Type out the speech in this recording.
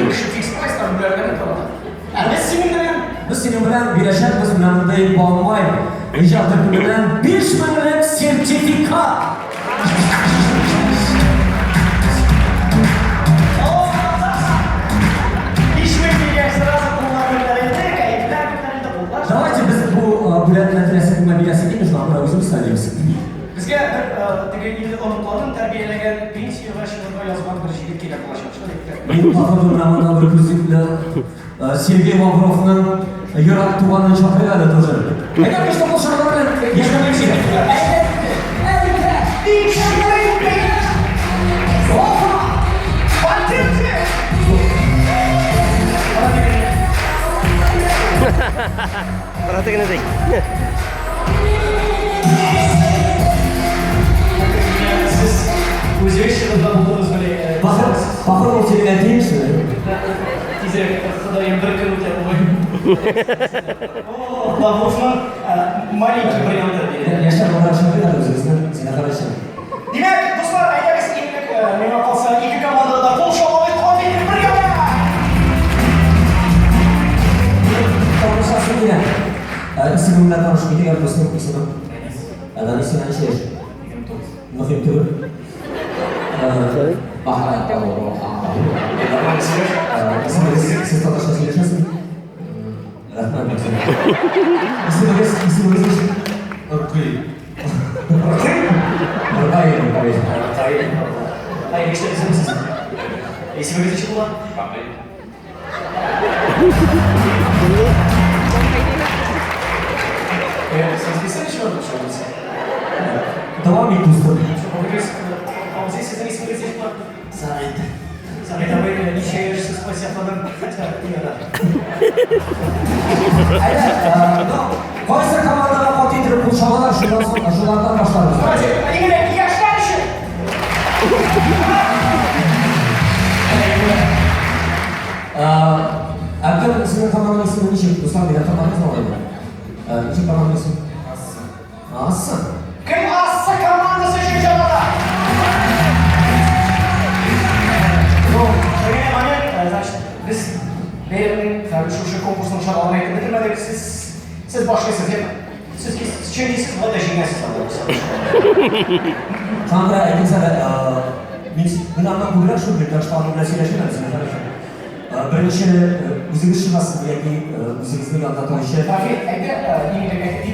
Ике кеше фикс прайстан бүләргә дә тора. Ә без синең белән Без синең белән бирәчәкбез менә мондый Балмай иҗат төркеменнән 5 меңлек сертификат. 5000 дигәч, сразу куллар күтәрелде, кәефләр күтәрелде, куллар. Давайте без бу бүләкне теләсә кемгә бирәсе килми, шуңа күрә үзебез сайлыйбыз. Безгә бер теге инде оныкларын тәрбияләгән, пенсиягә чыгарга язган бер җегет кирәк булачак, шулай итеп. Мин походу менә монда бер күзлекле Сергей Лавровның ерак туганын чакырыйк әле тоже. Әйдә, көчле кул чабулар белән яшьләрне Кара тегене ди. Сез үзегез чыгып та булдыгыз белән. Бахыр, бахыр ул синең әтиең шул. Тизрәк Ходаем бер көн үтә бугай. Лавровның маленький варианты диде. Яшьләр буларак чакырыйк әле үзебезне, зинһар өчен. Димәк, дуслар, әйдәгез иң элек миңа калса ике командада да кул чабалыйк, кабул итеп бергә! Танышасы килә. Исемең белән танышып китик әле, дустым, исемең? Данис. Данис, сиңа ничә яшь? 29. Мөһим түгел. Исемегез, сез татарча сөйләшәсезме? Рәхмәт, бик зур. Исемегез, исемегез ничек? Ркый. Ркый? Ркай, Ркай. Ркай. Хәерле кичләр, исәнмесез. Исемегез ничек була? Бакый. Сез исән чыгардык? Дәвам ит, дустым. Абзый, сезнең исемегез ничек була? Сәгыйть. Сәгыйть абый, ничә яшьсез, кайсы яклардан дөньяда? Әйдә, ну, кайсы командага каты итеп кул чабалар, шуннан соң шулардан башларбыз. Давайте, иң элек яшьләр өчен! Ә кем сезнең команданың исеме ничек? Дуслар, мине тыңладыгызмы алай? Ничек команданың исеме? Ассы. Ассы. Кем Ассы командасы өчен чабата? Ну, бер генә момент, значит, без бәйрәмнең һәм шушы конкурсның чараларын әйтеп бетермәдек. Сез сез башлыйсыз, яме? Сез чөнки сез болай да җиңәсез анда. Шуңа күрә әйтегез әле, мин мин аннан күбрәк шул так что аның белән сөйләшәм әле, зинһар өчен. Беренче үзегез чыгасыз яки үзегезнең янда торучы Рафил, әйдә, иң элек әйтик.